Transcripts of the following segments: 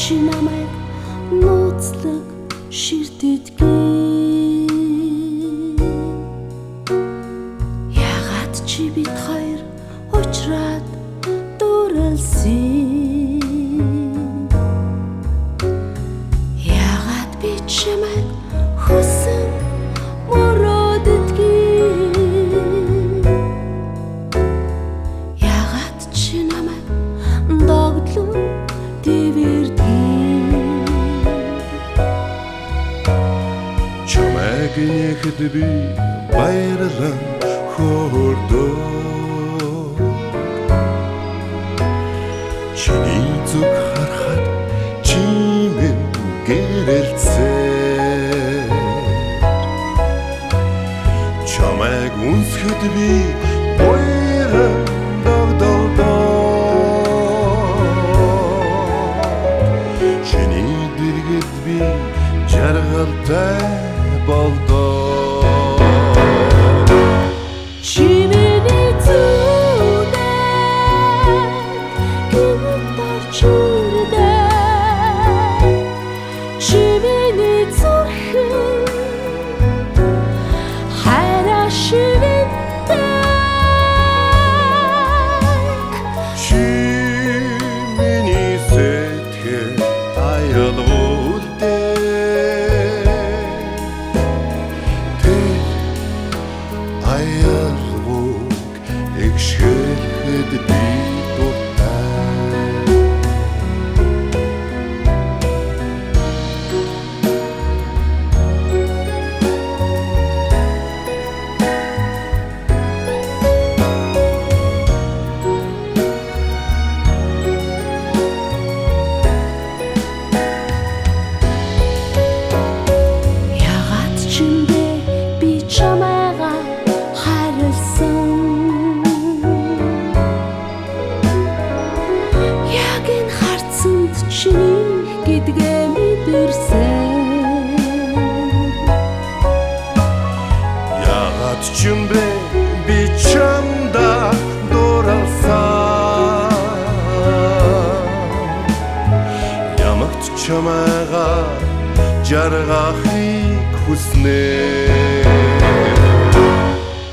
Чи намайг нууцлаг ширтдэггүй. Яагаад чи бид хоёр уулзраад дурлсан? Яагаад би чамайг хүсэн мөрөөддөггүй? Яагаад чи намайг догтлон тэвэрдэггүй? Чамайг нэхэд би баярлан хөөрдөө. Чиний зүг харахад чи минь гэрэлцээ. Чамайг үнсэхэд би баяран догдолдоо. Чиний дэргэд би жаргалтай болдоо. Чи миний зүудээ гинт орж ирдээ. Чи миний зүрхэнд хайраа шивэндэг. Чи миний сэтгэл аялгуулдээ. Аялгууг эгшгэлэхэд би дуртай. Яагаад ч юм бэ би чамайгаа хайрлсан? Яг энэ харцанд чиний гэдгээ мэдэрсэн. Яагаад ч юм бэ би чамдаа дурлсан? Ямагт чамайгаа жаргахыг хүснэ.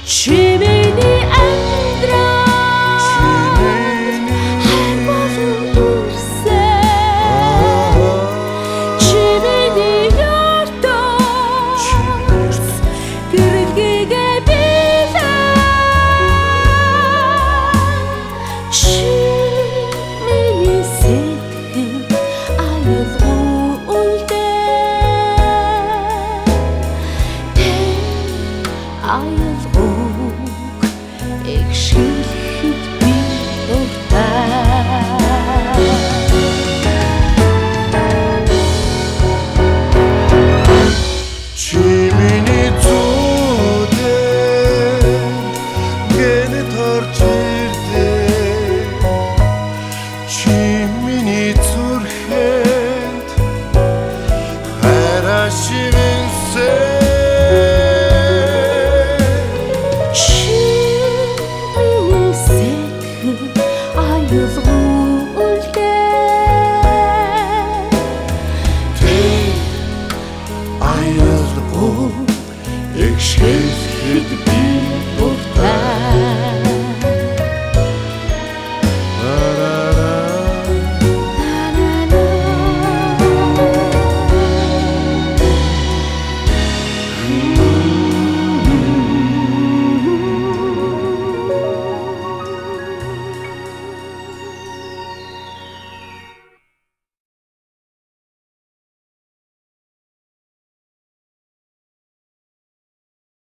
Чи миний амьдрал хайр болон үрсэн. Чи миний ертөнц гэрэлгээгээ билээ. Чи миний сэтгэл аялгуу үлдээ. Тэр аялгууг эгшгэлэхэд би дуртай. Чи миний зүудээ гэнэт орж ирдээ. Чи миний зүрхэнд хайраа шивэнсэн. Чи миний сэтгэл аялгуу үлдээ. Тэр аялгуу эгшгэлэхэд би